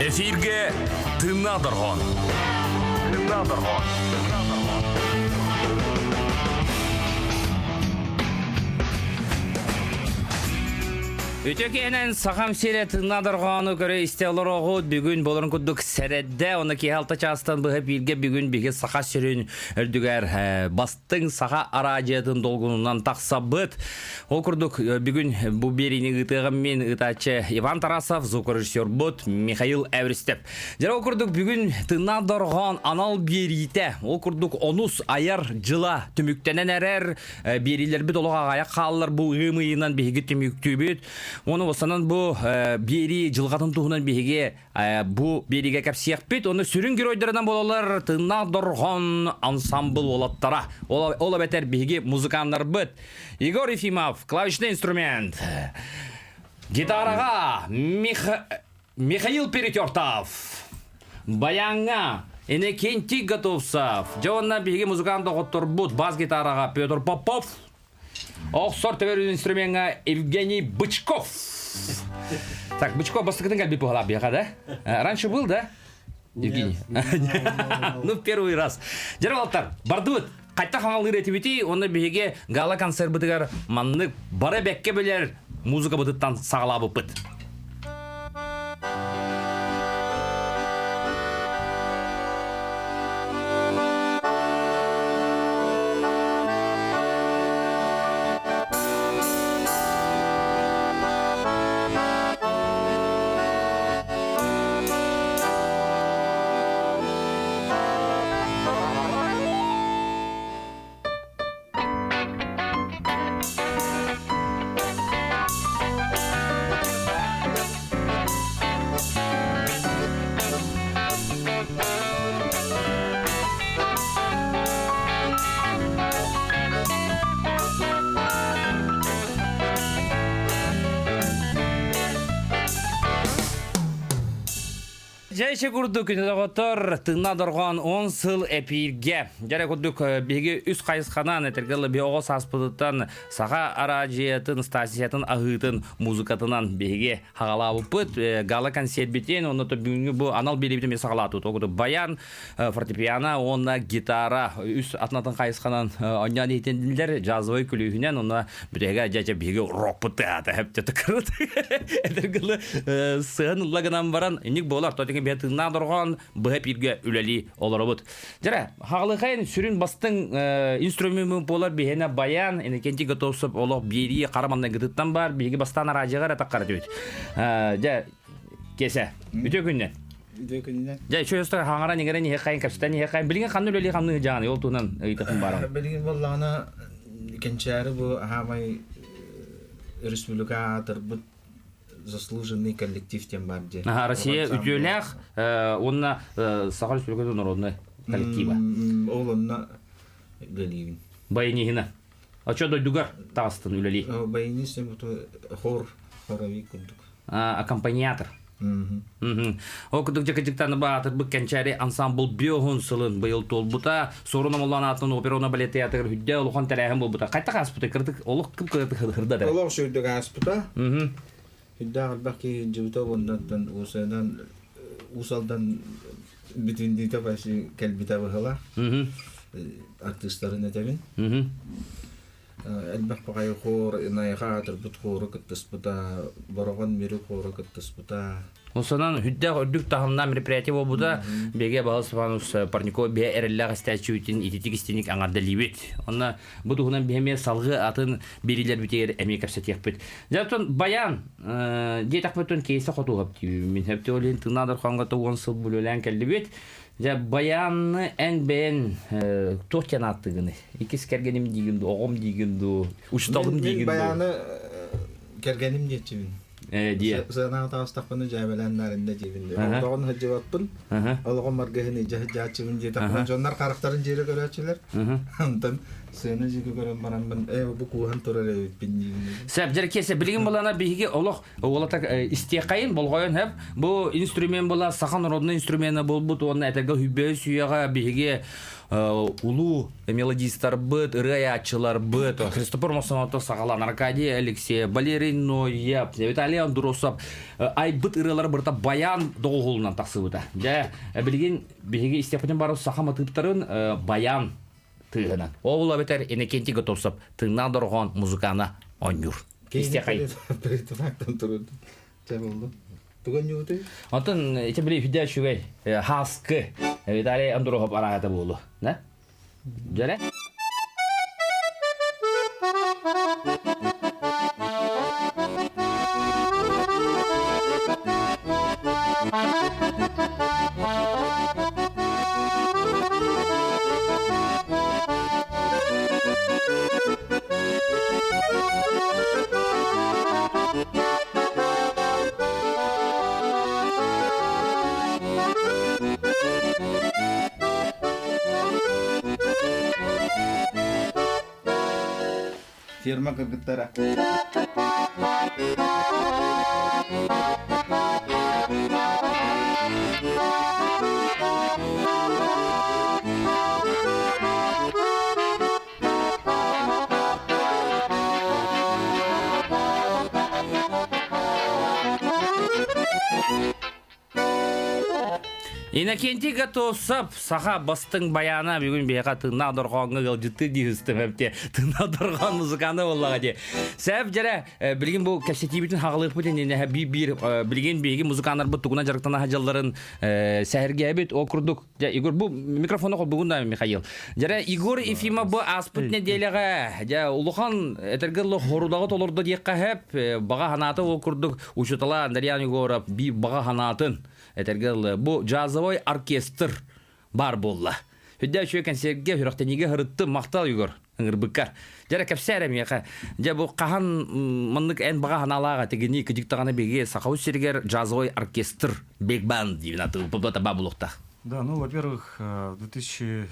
Эфирге тыыннаах дорҕоон. Тыыннаах дорҕоон. Үтө киһинэн Сахам сирэ тыыннаах дорҕоону көрө истэ олороҕут. Бүгүн болорун курдук сэрэддэ, оны киһи алта чаастан быһа бииргэ бүгүн биһиги саха сирин үрдүгэр бастыҥ саха араадьыйатын долгунунан тахсабыт. Ол курдук бүгүн бу биэриини ыытыаҕым мин ыытааччы Иван Тарасов, звукорежиссербут Михаил Эвристев. Дьэ ол курдук бүгүн тыыннаах дорҕоон анал биэриитэ, ол курдук онус айар дьыла түмүктэнэн эрэр биэриилэрбит олох аҕайах хааллар бу ыам ыйынан биһиги түмүктүүбүт. Уонна уостанан бу биэрии дьылҕатын туһунан биһиги Бу биэриигэ кэпсиэхпит. Онно сүрүн геройдарынан буолаллар Тыыннаах дорҕоон ансамбл уолаттара. Ол эбэтэр биһиги музыканнарбыт. Егор Ефимов, клавишный инструмент. Гитараҕа Михаил Перетертов. Баяҥҥа Иннокентий Готовцев. Дьэ уонна биһиги музыкант доҕотторбут бас-гитараҕа Петр Попов. Охсор төбөр инструмеҥҥа Евгений Бычков. Так, Бычков бастакытын кэлбит буолар биэхэ, да? Раньше был, да? Евгений. Ну, первый раз. Дьэ, уолаттар, бардыбыт. Хайта хаҥалыыр этибити, онно биһиги гала-концербытыгар маннык бары бэккэ билэр музыкабытыттан саҕалаабыппыт. Дьэ ичи курдук күнү тыынна дорҕоон 10 сыл эпииргэ. Дьэрэ курдук биһиги үс хайысханан этэргэ би оҕо сааспытыттан саха араадьыйатын, стасиятын аһыытын музыкатынан биһиги хаҕалаабыппыт. Гала концерт онно бүгүҥҥү бу анал биэриибитин мен саҕалаатыбыт. Ол баян, фортепиано уонна гитара үс атын-атын хайысханан онньоон иһитиннилэр джазовай күлүүһүнэн онно бүтэһигэ дьэ биһиги рокпут тыаата хэптэ тыкырыт этэргылы сыһан ылла гынан баран инник буолар тотиҥ бэйэ тыыннаах дорҕоон быһа пииргэ үлэлии олоробут дьэрэ хаҕалыхайын сүрүн бастыҥ инструмент буолар биһиэнэ баян Иннокентий Готовцев олох биэрии хара маннайгытыттан бар биһиги бастаан араадьыйаҕа эрэ таххара түбүт дьэ киэсэ үтүө күннэн Үтүө күнүнэн. Дьэ, үчүгэй өстөр хаҥаран иҥэрэн иһэ кэпсэтэн иһэ Билигин ханна үлэлии хамныы дьаҕан ол туһунан ыйытыхым баарым. Билигин буоллаҕына Кэнчээри бу аһаамай республика аатырбыт заслуженный коллектив диэн бар дии. Россия үтүөлээх уонна Саха Республикатын народной коллектива. Ол онно үлэлиибин. Баяниһина. Очо дойдугар таҕыстын үлэлии. Баянист хор хоровик курдук. Аккомпаниатор. Ол курдук дьакыдьыктаны баатырбыт Кэнчээри ансамбл биоһун сылын быйыл туолбута. Суорун Омоллоон аатынан опера уонна балет театрыгар хүдде улахан тэрээһин буолбута. Хайдах ааспыта? Кырдык олох кып-кырдык хырда да. Олох сүрдүк ааспыта. Хүддээх элбэх киһи дьыбыта уоннаттан уусайдан Уус Алдан бүтүннүүтэ почти кэлбитэ быһыла. Артыыстарын этэбин. Элбэх баҕайы хор, Найха аатырбыт хору кыттыспыта, Бороҕон Мүрү хору кыттыспыта. Осонон хүддээх үрдүк таһымнаах мероприятие буолбута. Беге Баһыл Степанович Парников бие эрэллээх истээччибитин ититик истиник аҥардалиибит. Онно бу туһунан биһи эмиэ салгыы атын биэриилэрбитигэр эмиэ кэпсэтиэхпит. Дьэ, оттон баян диэтэхпитин кейсэ хотуһап диибин. Хэпти ол иһин тыыннаах дорхоҥҥо 10 сыл бүлүөлээн кэллибит. Дьэ, баянны эн бэйэн туох диэн ааттыгыный? Иккис кэргэним диигин дуу, оҕом диигин дуу, учууталым диигин дуу? Баяны кэргэним диэччибин. Дие. Сыанаҕа таҕыстахпына дьээбэлээн нарынна диибин. Олоҕун сылдьыбаппын, олоҕум аргыһын илдьэ сылдьааччыбын диэтэхпинэ дьоннор харахтарын дьиэрэ көрөөччүлэр. Онтон Сыана дьиги көрөн бараммын, э, бу кууһан турар эбиппин диигин. Сөп, дьэ киэсэ билигин булана биһиги олох уолата истиэххэйин болҕойон хөп. Бу инструмент була саха народный инструмена буолбут уонна этэргэ хүббөй сүйэҕэ биһиги улуу мелодистарбыт, ырыаяччыларбыт Христофор Мосоното саҕалаан Аркадий Алексеев, Валерий Ноев, Виталий Андросов айбыт ырыалары барыта баян доҕуһуолунан тахсыбыта. Дьэ, билигин биһиги истиэхпитин бары саха матыыптарын баян тыаһынан. Ол эбэтэр Иннокентий Готовцев тыыннаах дорҕоон музыкана оонньуур. Истиэхэй. Перетфактан турун. Чэ болду. Туган ньуутуй? Онтон ити били үһдэ үчүгэй хааскы Виталий Андрохов араата буолу. Да? Дьэрэ? Ферма кыргыттара. Иннокентий Готовцев саха бастыҥ баяна бүгүн биһиэхэ тыыннаах дорҕооҥҥо ыалдьыттыы дии сыстым эбитэ. Тыыннаах дорҕоон музыканы буоллаҕа дии. Сэп дьэрэ билигин бу кэпсэтиибитин хаҕалыахпыт иннинэ биир билигин биһиги музыканнарбыт тугунан дьарыктана сылдьалларын сэһэргээбит ол курдук дьэ Егор бу микрофону холбугун да Михаил. Дьэрэ Егор Ефимов бу ааспыт нэдиэлэҕэ дьэ улахан этэргэ дылы хорудаҕы толордо диэххэ сөп баҕа санаата ол курдук учуутала Андриан Егоров биир баҕа санаатын этэргэ дылы бу джазовой оркестр баар буолла. Хүдэ үчүгэй кэнсиэргэ сүрэхтэниигэ сырыттым махтал Егор ыҥырбыккар. Дьэрэ кэпсээ эрэ миэхэ. Дьэ бу хаһан маннык эн баҕа санаалаах этигини кыдьык даҕаны биһиги Сахабыт сиригэр джазовой оркестр биг банд диибин аты таба булуохтаах. Да, ну, во-первых, в 2006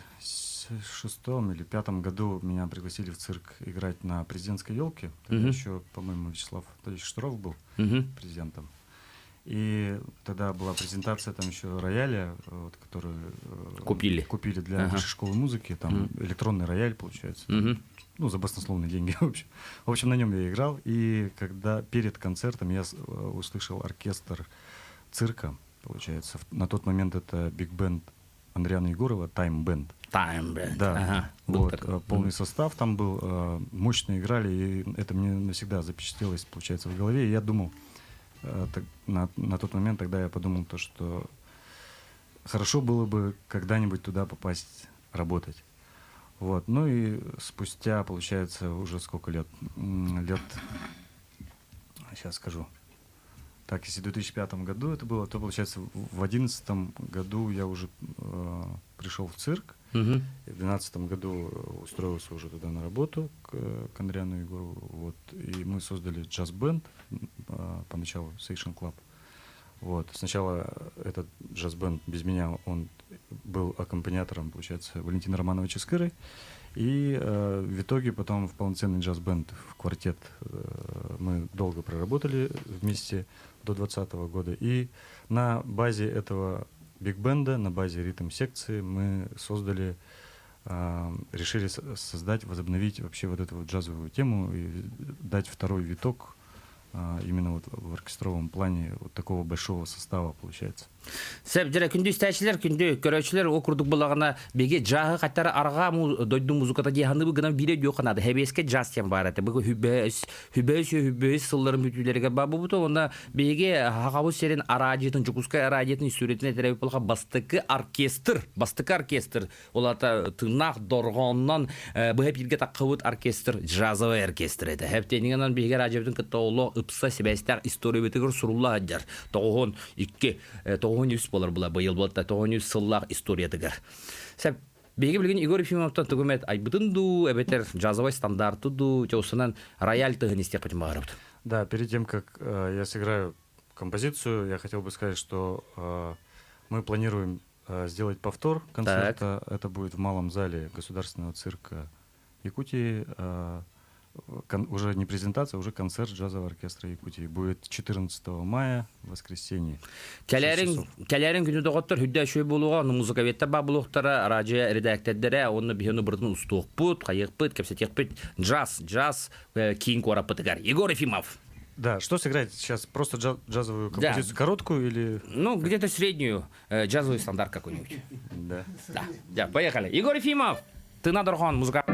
или пятом году меня пригласили в цирк играть на президентской елке. Тогда еще, по-моему, Вячеслав Анатольевич Штыров был президентом. И тогда была презентация там еще рояля, вот, который купили, купили для высшей школы музыки. Там электронный рояль, получается. Ну, за баснословные деньги, в общем. В общем, на нем я играл. И когда перед концертом я услышал оркестр цирка, получается. На тот момент это биг-бенд Андриана Егорова, Time Band. Time Band. Да. Вот, полный состав там был, мощно играли, и это мне навсегда запечатлелось, получается, в голове. И я думал, так, на тот момент тогда я подумал то, что хорошо было бы когда-нибудь туда попасть работать. Вот. Ну и спустя, получается, уже сколько лет? Лет, сейчас скажу. Так, если в 2005 году это было, то, получается, в 2011 году я уже пришел в цирк. И в 2012 году устроился уже туда на работу к Андриану Егорову. Вот, и мы создали джаз-бенд, поначалу Station Club. Вот. Сначала этот джаз-бенд без меня, он был аккомпаниатором, получается, Валентина Романовича Скыры. И в итоге потом в полноценный джаз-бенд, в квартет мы долго проработали вместе до 2020 года. И на базе этого биг-бенда, на базе ритм-секции мы создали, решили создать, возобновить вообще вот эту вот джазовую тему и дать второй виток именно вот в оркестровом плане вот такого большого состава получается. Сөп, дьэ күндү истээччилэр, күндү көрөөччүлэр ол курдук буоллаҕына биһиги джаһы хаттара арҕаа дойду музыката дии ханыбы гынан биирэ дьуо ханаада хэбиэскэ джаз диэн баар этэ. Бу хүбэс хүбэс хүбэс сылларын бүтүүлэригэр баар буолбута уонна биһиги Хахабыт сирин араадьыйатын Дьокуускай араадьыйатын историятын этэрэ буоллаха бастакы оркестр бастакы оркестр ол аата тыыннаах дорҕооннон быһа бииргэ таххыбыт оркестр джазовый оркестр этэ. Хэптиэнигэнэн биһиги араадьыйабытын кытта олох ыпса сибээстээх историябытыгар сурулла сылдьар. 92, 93 болар була быйыл буолта 93 сыллаах историятыгар. Сәп биһиги билигин Егор Ефимовтан тугу эмэ айбытын дуу, эбэтэр джазовый стандарты дуу, чоусунан рояль тыһын истиэхпитин баҕарабыт. Да, перед тем, как я сыграю композицию, я хотел бы сказать, что мы планируем сделать повтор концерта. Так. Это будет в малом зале Государственного цирка. Якутии. Уже не презентация, уже концерт джазового оркестра Якутии. Будет 14 мая, в воскресенье. Кэлэрин кэлэрин күнү доҕоттор хүддэ үчүгэй буолуоҕа, ону музыковедтар баар буолуохтара, араадьыйа эрэдээктэрдэрэ, уонна биһи ону барытын устуохпут, хайыахпыт, кэпсэтиэхпит. Джаз, джаз киин куораппытыгар. Егор Ефимов. Да, что сыграть сейчас? Просто джазовую композицию да. короткую или... Ну, где-то среднюю, джазовый стандарт какой-нибудь. Да. Да, да, поехали. Егор Ефимов, Тына Дорхон, музыка.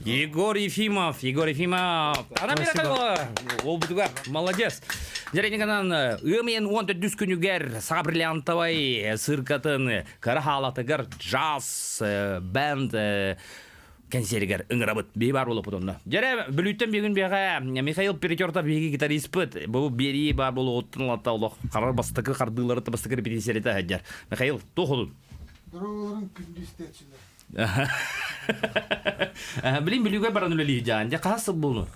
Егор Ефимов, Егор Ефимов. Ана Ол бутуга молодец. Деренеганан ыамыйын уон төрдүс күнүгэр саха бриллиантовай циркатын кыра хаалатыгар джаз бенд кэнсиэригэр ыҥырабыт. Биһи баар буолуохпут онно. Дьэрэ, Бүлүүттэн бүгүн биэҕэ Михаил Перетертов биһиги гитариспыт. Бу биэрии баар буолуоҕуттан ылата олох харар бастакы хардыылары бастакы репетициялары сылдьар. Михаил, туох олун? Дороголарын күндү истээччилэр. Билин Бүлүүгэ баран үлэлии дьаан. Дьэ, хаһыс сыл буолу?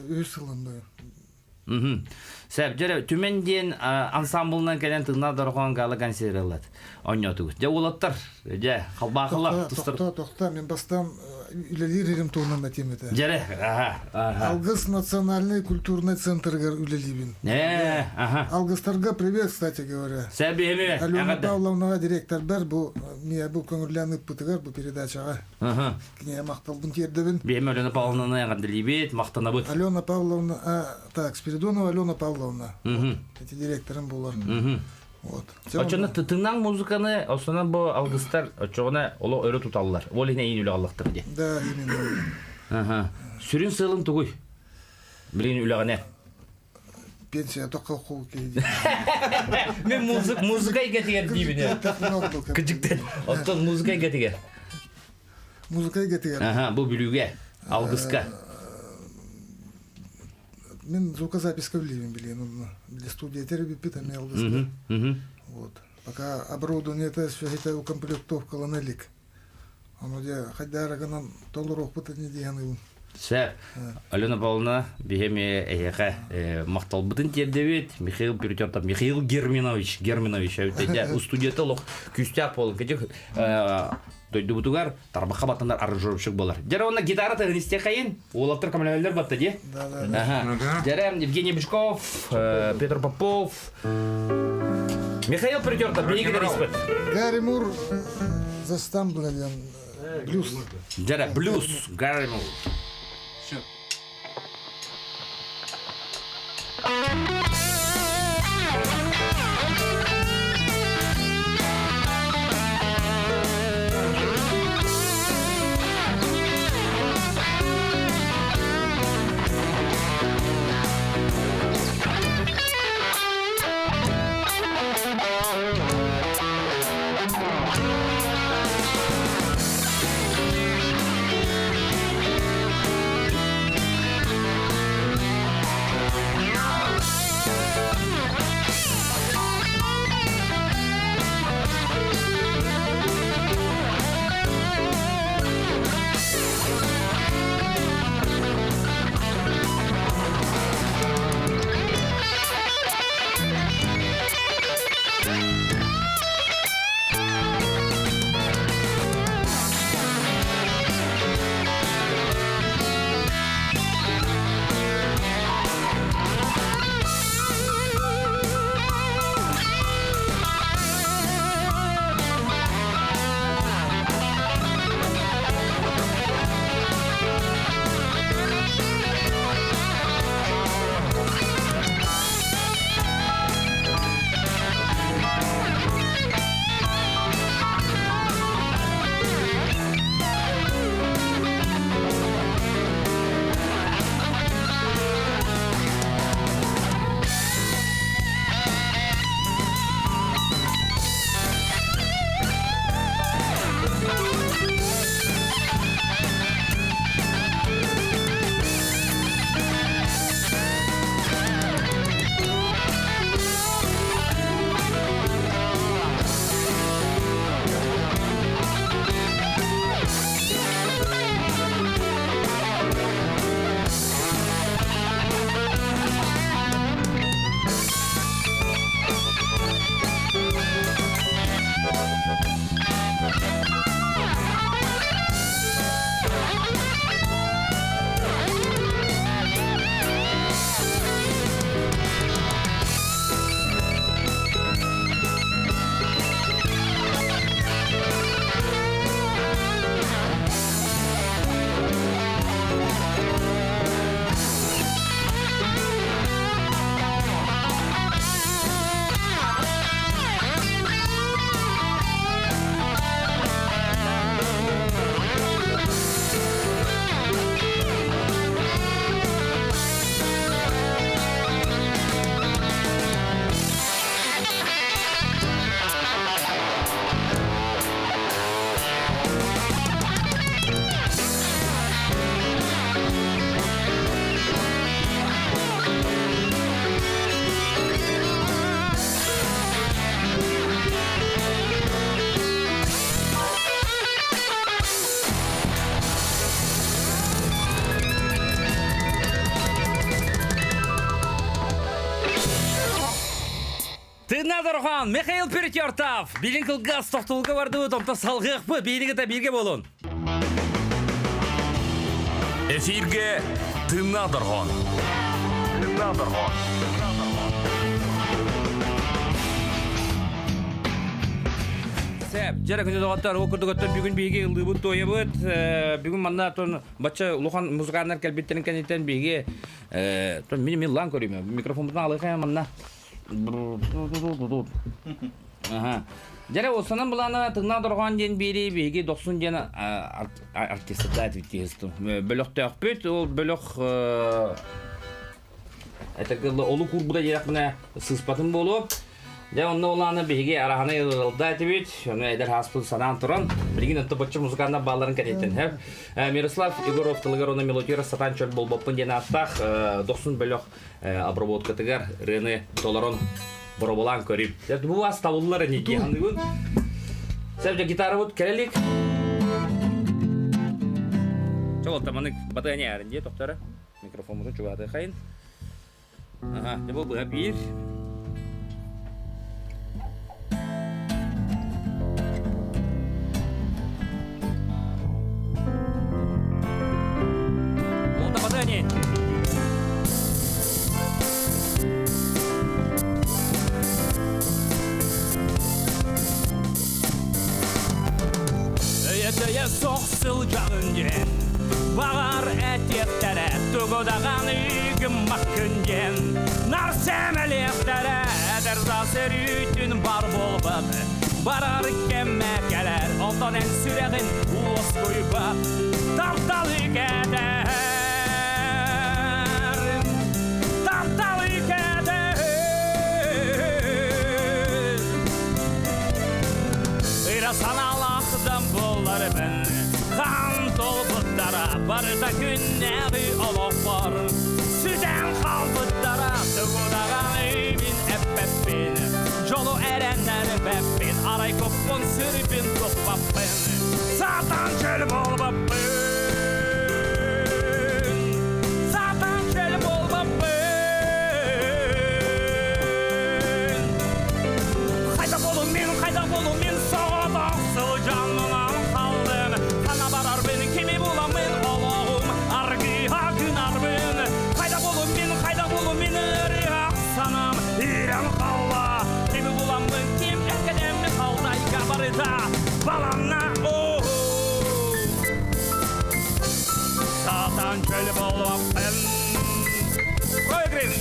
Үһүс сылын быйыл. Сөп, дьэ, Түмэн диэн ансамблынан кэлэн тыыннаах дорҕоон гала консервалат. Онньоотугут. Дьэ, уолаттар, дьэ, халбаахылар тустар. Тохто, тохто, мен бастан үлэлиир ирим туһунан этиэм этэ. Дьэрэ, аха, аха. Алгыс национальный культурный центрыгар үлэлиибин. Э, аха. Алгыстарга привет, кстати говоря. Сәбиһими. Алена Павловнаға директордар бу мия бу көҥүллээн ыппытыгар бу передачаҕа. Кинигэ махталбын тиэрдэбин. Биһим Алена Павловнаны эҕэрдэлиибит, махтанабыт. Алена Павловна, а, так, Спиридонова Алена Павловна. Эти директорым булар. Вот. Оччону тытынаң музыканы, основном бу алгыстар оччоҕуна олох өрө туталлар. Ол иһин эйин үлэ аллахтар дии. Да, именно. Ага. Сүрүн сыалын тугуй? Билин үлэҕинэ. Пенсия тоққа қол кейді. Мен музык музыка эйгэтигэр диибин. Кыдьыктан. Оттон музыка эйгэтигэр. Музыка эйгэтигэр. Аха, бу бүлүүгэ, алгыска. Мен звукозаписка билиибин билиэн онно. Для студия теребиппит эми алгыска. Вот. Пока оборудование это все это укомплектовкалана илик. Ону дьэ хайдаарыгынан толоруохпут ини дии саныыбын. Сөп. Алена Павловна, биһиэми эһиэхэ махталбытын тиэрдэбит. Михаил Перетертов, Михаил Герминович, Герминович эбит. Устудията олох күүстээх буолан. Кэтик Дойдубутугар тарбахха баттанар аранжировщик буолар. Дьэрэ уонна гитара тыһын истиэхэйин. Уолаттар көмөлөһөллөр батта дии. Да, да, да. Дьэрэ Евгений Бычков, Петр Попов, Михаил Притертов, биһиги гитариспыт. Гарри Мур застамблен блюз. Дьэрэ блюз Гарри Мур. Все. Тыына Дорҕоон, Михаил Перетертов, билин кылгас тохтулга бардыбыт, онто салгыахпыт, биһиги бииргэ буолун. Эфирге Тыына Дорҕоон. Тыына Дорҕоон. Сәп, дьэрэ күнү доҕоттор, ол курдук оттон бүгүн биһиги ыллыыбыт туойабыт. Бүгүн манна тон бачча улахан музыканнар кэлбиттэрин кэнниттэн биһиги тон мин мин лаан көрүүмэ. Микрофонбутун алыхайа манна. Аха. Дьэрэ осанан былаана тыҥнаа дорҕоон диэн биири биһиги дохсун диэн артистата бөлөхтөөхпүт. Ол бөлөх этэргэ олук уурбута диэхпинэ сыыспатын буолуо. Дьэ онно улаана биһиги араһаны ылылда этибит. Ону эдэр хааспын санаан туран, билигин отто боччу музыканнар баалларын кэриэттэн хэп. Мирослав Егоров тылыгар уонна мелодияра сатаан чөл болбоппун диэн ааттаах дохсун бөлөх обработкатыгар ырыаны толорон боробулаан көрүм. Бу вас табыллар ини диэханыгын. Сәбдә гитарабыт кэлелик. Чол таманык батыаны ярын дие тоқтары. Микрофонмутун чугааты хайын. Ага, бу быһа биир. Суох сылдьаҕын диэн Баҕар этиэхтэрэ тугу даҕаны гыммаккын диэн Нар сэмэлиэхтэрэ эдэр саас өрүүтүн бар буолбат Барар кэмэ кэлэр онтон эн сүрэҕин уоскуйбат Тапталы кэтэһэр Тапталы кэтэһэр Ыра санаалаахтан буоларбын Хаан толбуттара барыта күннээҕи олохпор Сүтэн хаалбыттара тугу даҕаны мин эппэппин Дьолу эрэннэрбэппин арай куппун сүрбүн туппаппын Сатан чөл буолбаппын Сатан чөл буолбаппын Хайдах буолуом мин, хайдах буолуом мин соҕотох сылдьан муҥан хааллым Ханна барарбын, кими буламмын олоҕум аргыһа гынарбын Хайдах буолуом мин, хайдах буолуом мин ырыах санаам иирэн хаалла Кими буламмын, ким эркэлэммин Алтайга барыта баланна оо Сатан чөл буолбаппын Проигрыш!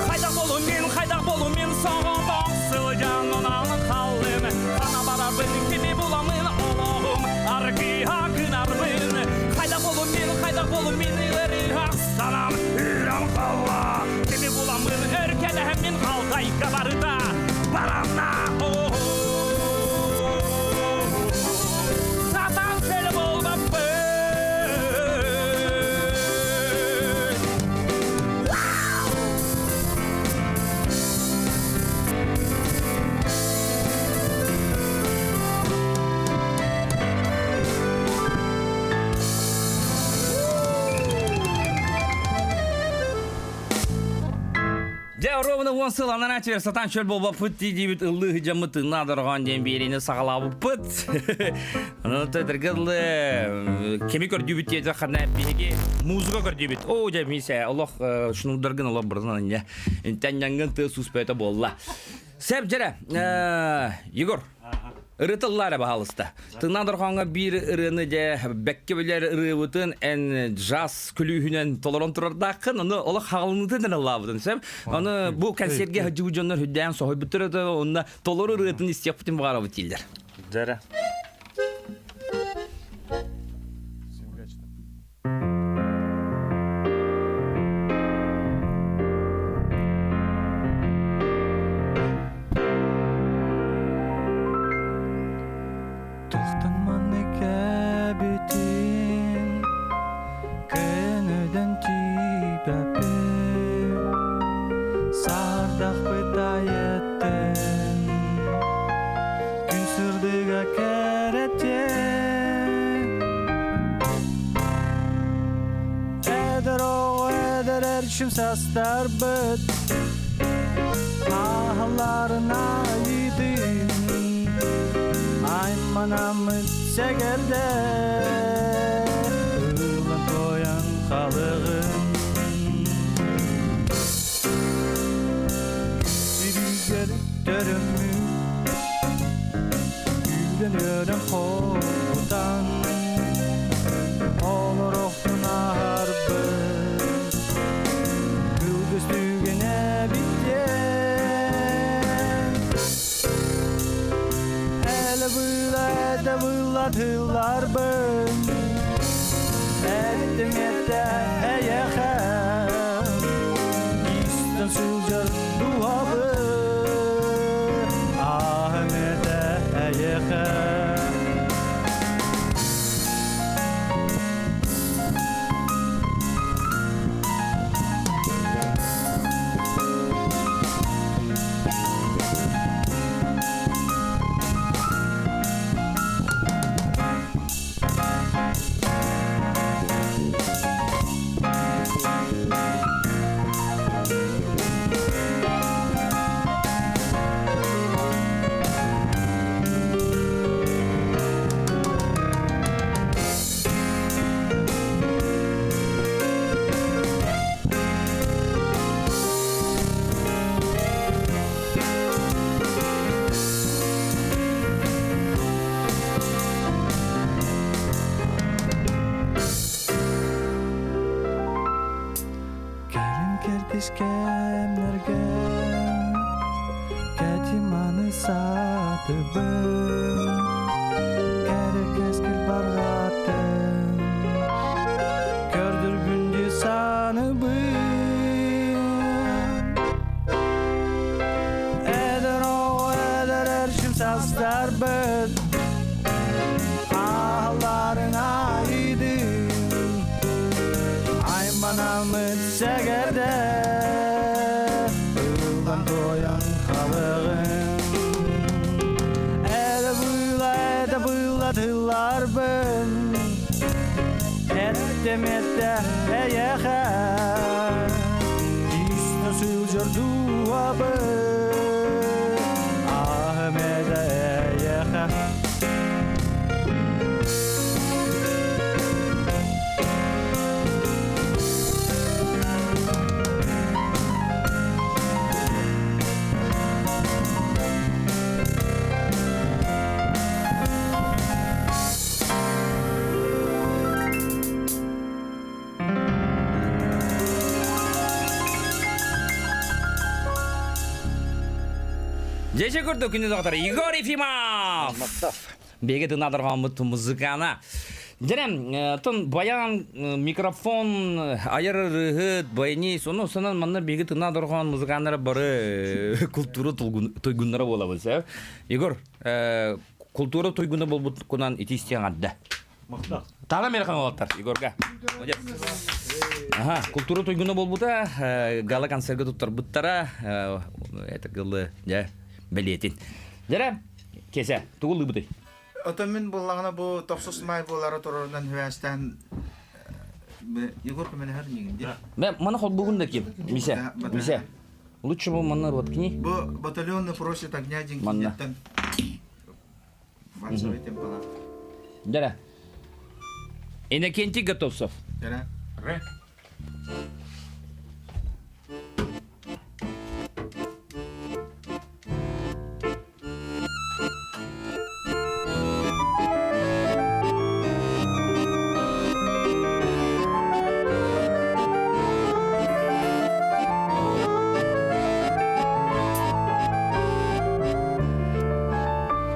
Хайдах буолуом мин, хайдах буолуом мин соҕотох сылдьан муҥан хааллым Ханна барарбын, кими буламмын олоҕум аргыһа гынарбын Хайдах буолуом мин, хайдах буолуом мин ыарыһах санаам иирэн хаалла Кими буламмын өркэлэһэммин Алтайга барыта баранна оо Сатан чөл буолбаппын Дьэ, оруобуна 10 сыл анараа өттүгэр сатаан чөл буолбаппыт дии диибит ыллыы сыдьаммыт тыыннаах дорҕоон диэн биэриини саҕалаабыппыт. Онон этэргэ дылы кими көрдүүбүт диэтэххинэ биһиги музыка көрдүүбүт. Оо, дьэ, миисэ, олох шнурдаргын олох бырынан инньэ. Интэн тыа сууспэйэтэ буолла. Сэп дьэрэ, Егор, ырытыллар баһаалыста. Тыыннаах дорҕооҥҥо биир ырыаны дьэ бэккэ билэр ырыабытын эн джаз күлүүһүнэн толорон турардааххын, ону олох хаҕылынытын эрэ ыллаабытын сөп. Ону бу концертгэ сылдьыбыт дьоннор үрдээн соһуйбуттар этэ, онно толору ырыатын истиэхпитин баҕарабыт дииллэр. Дьэрэ. Тохтон маннык эбитин көнөдөн тиийбэппин Саардахпыт айыттын күн сырдыга кэрэтин Эдэр оҕо эдэр эрчим састарбыт Ааһалларын айыытын Айманаммыт сэгэрдэ Ылан тойон халыгын Сиригэр төрөммүт Күүрэн өрөн хорутан Олорохтун аһарбыт Кылгас түгэн эбиттэн Элэ была этэ была тылларбын Эттим этэ эйэхэ Истэн сылдьар дууһабын Аһым этэ эйэхэ. Сэттис кэмнэргэ Кэтиманы саатыбын Кэрэ кэскил барҕатын Көрдүрбүн дии саныбын Эдэр оҕо эдэр эрчим састарбыт Аалларын айдын Айманаммыт сэгэрдэ Ыллан туойан халыгын Эдэ быыла, эдэ быыла тылларбын Эттем эттэ эйэхэ Истэ сылдьар дууһабын Аһым эдэ эйэхэ. Дьэ курдук күнү доҕотор Егор Ефимов! Беге тынадарҕаммыт музыкана. Дьэрем, тон баян, микрофон, айар ырыһыт, баянист, ону санан манна биги тынадарҕан музыканнара бары культура туйгуннара буолабыз. Егор, культура туйгуна болбут кунан ити истиэн адда. Тана мерхан олаттар, Егорга. Молодец. Ага, культура туйгуна болбута, гала концертга туттарбыттара, это гылы, дьэ, бэлиэтин. Дьэрэ, кесе, тугу лыбыты? Отон мин буллаҕына бу тохсус маай буолара турарынан хүәстээн Егор көмөлөһөр миигин дии. Мен маны холбугун да ким? Мисе, Мисе. Лучше бы маны воткни. Бу батальонный просит огня дин киниттен. Вальсовый темпала. Дәрә. Иннокентий Готовцев. Дәрә. Ре.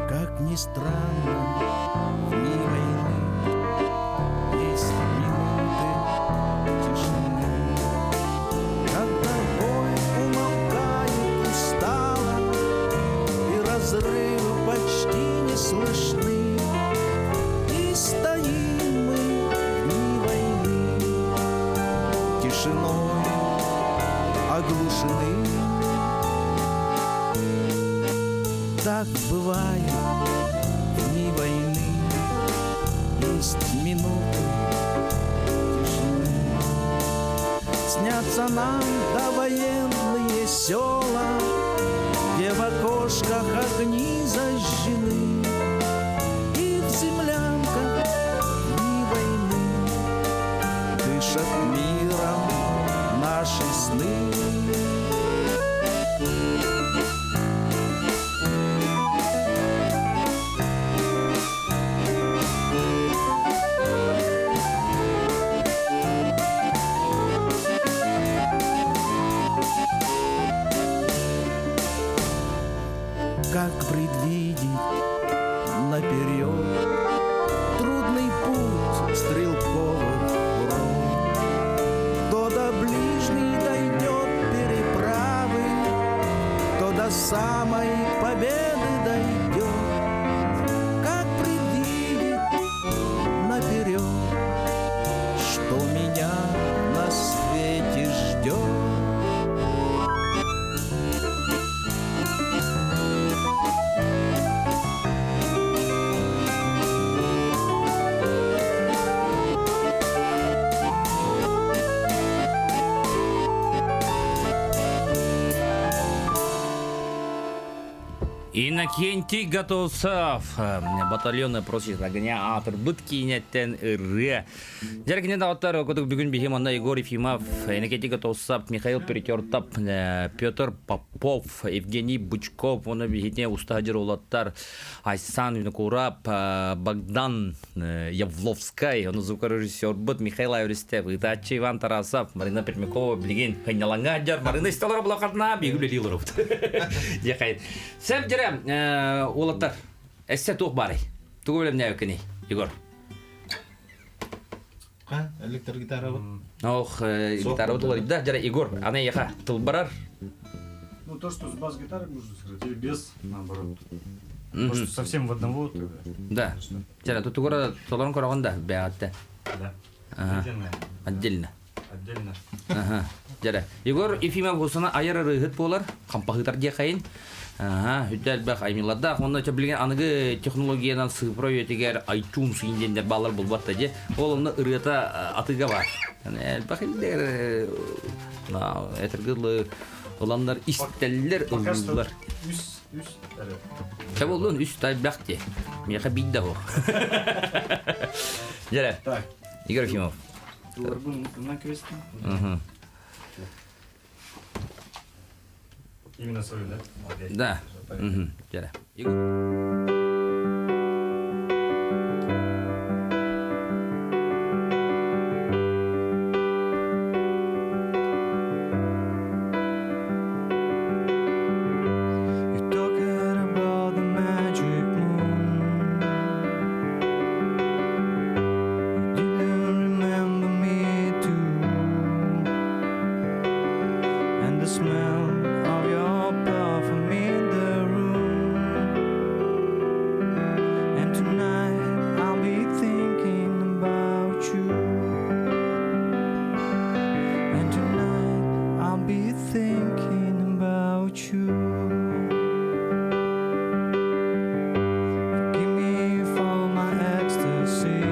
Как ни странно, в дни войны есть минуты тишины, когда боль умолкает устало, и разрывы почти не слышны. И стоим мы в дни войны, тишиной оглушены. Так бывает в дни войны, есть минуты тишины. Снятся нам довоенные села, где в окошках огни зажжены, и в землянках дни войны дышат миром наши сны. Как предвидеть наперед трудный путь стрелковых рот? То до ближней дойдет переправы, то до самой победы дойдет. Как предвидеть наперед, что меня на свете ждет? Иннокентий Готовцев батальоны просит огня аатырбыт киинэттэн ырыа. Дьэркине даҕаттар кутук бүгүн биһи манна Егор Ефимов, Иннокентий Готовцев, Михаил Перетертов, Петр Попов, Евгений Бычков, уонна биһитне уста дьырулаттар Айсан Винокуров, Богдан Явловскай, ону звукорежиссербут Михаил Аверстев, ыытааччы Иван Тарасов, Марина Пермякова билигин хынньалаҥҥа дьар Марина истолор булакатна биги үлэлии олоробут. Дьэхай. Сэп дьэрэ, уолаттар, эссе туох баарый? Тугу билэмнээбиккиний, Егор? Ха, электрогитара бу. Ох, гитара уларыйда. Дьэрэ, Егор, аны яха тыл барар. Ну, то, что с бас-гитарой можно сыграть, или без, наоборот. Может, совсем в одного тогда? Да. Дьэрэ, тутугура толорон көрөҕүн да, бэҕэтте. Да. Отдельно. Отдельно. Отдельно. Ага. Дьэрэ. Егор Ефимов усана айар ырыһыт буолар, хампаһытар диэхайын. Ага, үтэ элбэх аймыладаах. Онно чэ билигин аныгы технологиянан цифра үйэтигэр iTunes индиэннэр баалар булбат да дьэ. Ол онно ырыата атыыга бар. Элбэх илдэр этэргэ ыланнар истэллэр ыллылар. Үс, үс эрэ. Чэ боллун үс тайбах дии. Миэхэ биир да суох. Дьэрэ. Так. Игорь Ефимов. Тылларбын ынан кэбистим. Именно свою, да? Да. Дьэрэ. Игорь. You're talking about the magic moon. You didn't remember me too. And the smell of your perfume in the room. And tonight I'll be thinking about you. And tonight I'll be thinking about you. Forgive me for my ecstasy.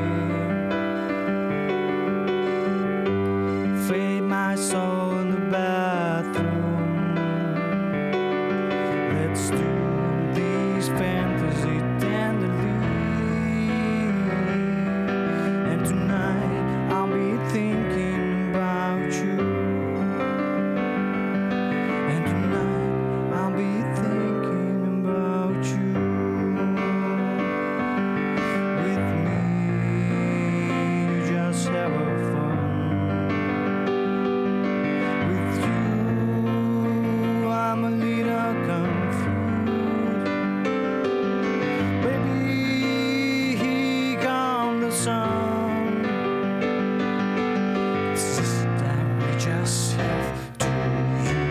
Fade my soul in the bathroom. Let's do these fantasy tenderly. And tonight I'll be thinking about you. And tonight I'll be thinking about you. With me, you just have a fun. With you, I'm a little confused. Baby, here comes the sun. It's just that we just have to you.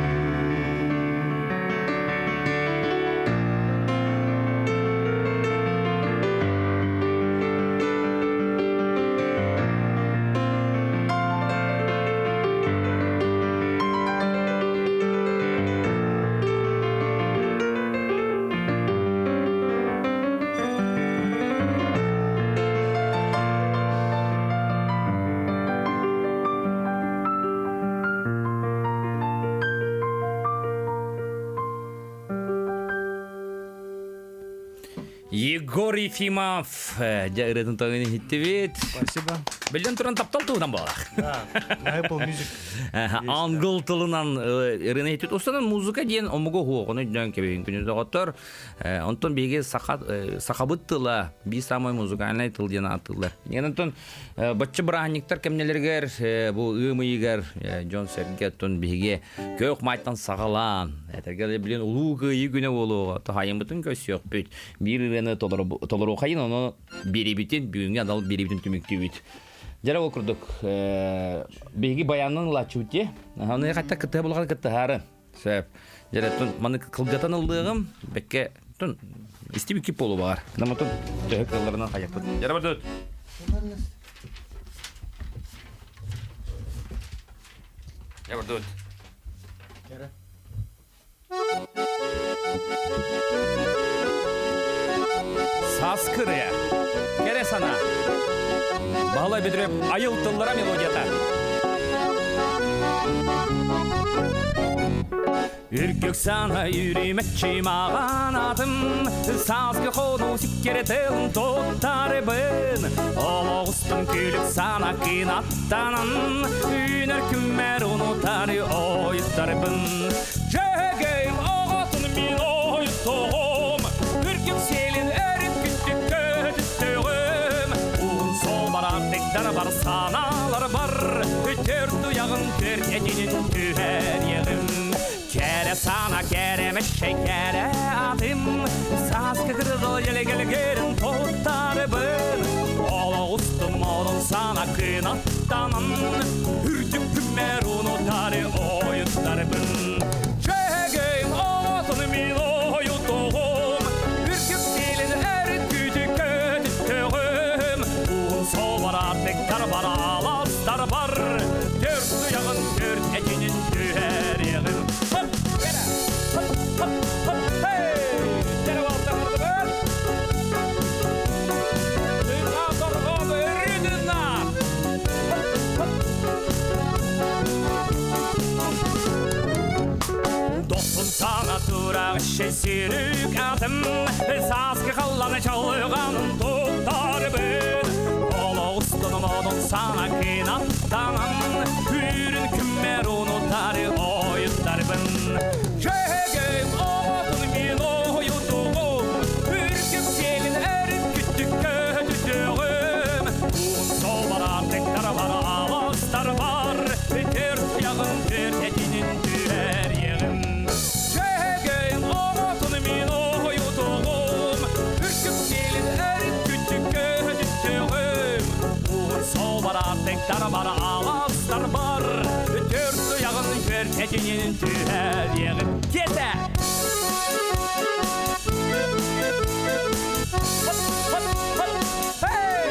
Егор Ефимов, дьэ ырыатын тойон иһиттибит. Спасибо. Биллэн туран таптал туһунан буолар. Да, на Apple Music. Англ тылынан ырыаны иһиттибит. Устанан музыка диэн омугу хуоҕуну өйдөөн кэбиһин күнү доҕоттор. Онтон биһиги сахабыт тыла биир самай музыкальнай тыл диэн ааттыыллар. Онтон бачча бырааһынньыктар кэмнэлэригэр бу ыам ыйыгар дьон-сэргэ оттон биһиги көөх маайтан саҕалаан этэргэ билин улуу кыайыы күнэ буолуоҕа тоһайыммытын көрсүөхпүт биир ырыаны толоруохайын ону биэрибитин бүгүҥҥү анал биэрибитин түмүктүүбүт дьэ ол курдук биһиги баянынан ылааччыбыт дии аны хатта кыттыһа булҕан кыттыһаары сөп дьэ тун маны кылгатан ыллыаҕым бэккэ тун истибикки полу баар наматун төһө кылларынан хайаппыт дьэ бардут дьэ бардут Саскырыа. Кэрэ санаа. Баһылай Бөтүрүөп айыл тыллара мелодията. Үргүк сана үрүмэччи маҕан атым, Сааскы хону сиккири тылын туттарбын. Олоҕустун күлүк сана кынаттанан, Үүнэр күммэр унутары ойуттарбын. Дьөһөгөйүм оҕотун мин ойуттуҕум, Үргүк сиэлин өрүт күттүк көтүттүҕүм. Уһун суол барар бар санаалар бар, Төрт туйаҕын төрт этинин түһэриэҕим. Кэрэ сана кэрэмэшшэй кэрэ атым, Сааскы кыргыл елегелгерин туттарбын. Олох устун модун сана кынаттанан, Үрдүк күммэр унутары ойуттарбын. Чэгейм отун мин ойутугум, Үргүк силин өрүт күтү көтүттөҕүм. Уһун суол аттыктар бар аластар бар, Төрт туйаҕын төрт этинин түһэриэҕим. Хоп, кэрэ, хоп, хоп, хоп, хей! Кэрэ буолтаҕырдыбыт. Тыына торҕон өрүтүнна. Хоп, хоп. Дохсун сана тураах сүүрүк атым, Сааскы халланы чалыганын туттарбын. Олох устун модун сана кынаттанан, Үрүн күммэр унутары ойуттарбын. Чэгейм оҕотун мин ойутугум, Үргүк сиэлин өрүт күттүк көтүтүҕүм. Уун сол бараартыктар бар аластар бар, Төрт туйаҕын төрт этинин түһэриэҕим. Чэгейм оҕотун мин ойутугум, Үргүк сиэлин өрүт күттүк көтүтүҕүм. Уун сол бараартыктар бар аластар бар, Төрт туйаҕын төрт этинин түһэриэҕим. Киэтэ! Хоп, хоп, хоп, хей!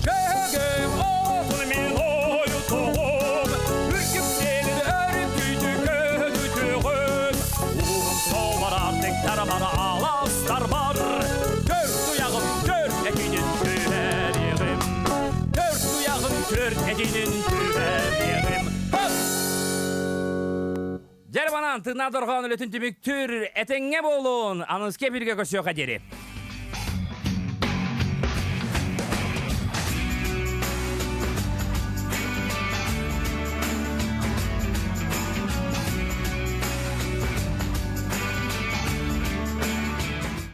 Чэгейм оҕотун мин ойутугум, Үргүк сиэлин өрүт күтү көтүтүҕүм. Уһун сол бараартыктар бар аластар бар, Төрт туйаҕын төрт этинин түһэриэҕим. Төрт туйаҕын төрт этинин түһэриэҕим. Хоп! Дьэрбанан тыына дорҕоон үлэтин түмүктүүр этэҥҥэ буолуун, аныгыскы эфиргэ көрсүөххэ диэри.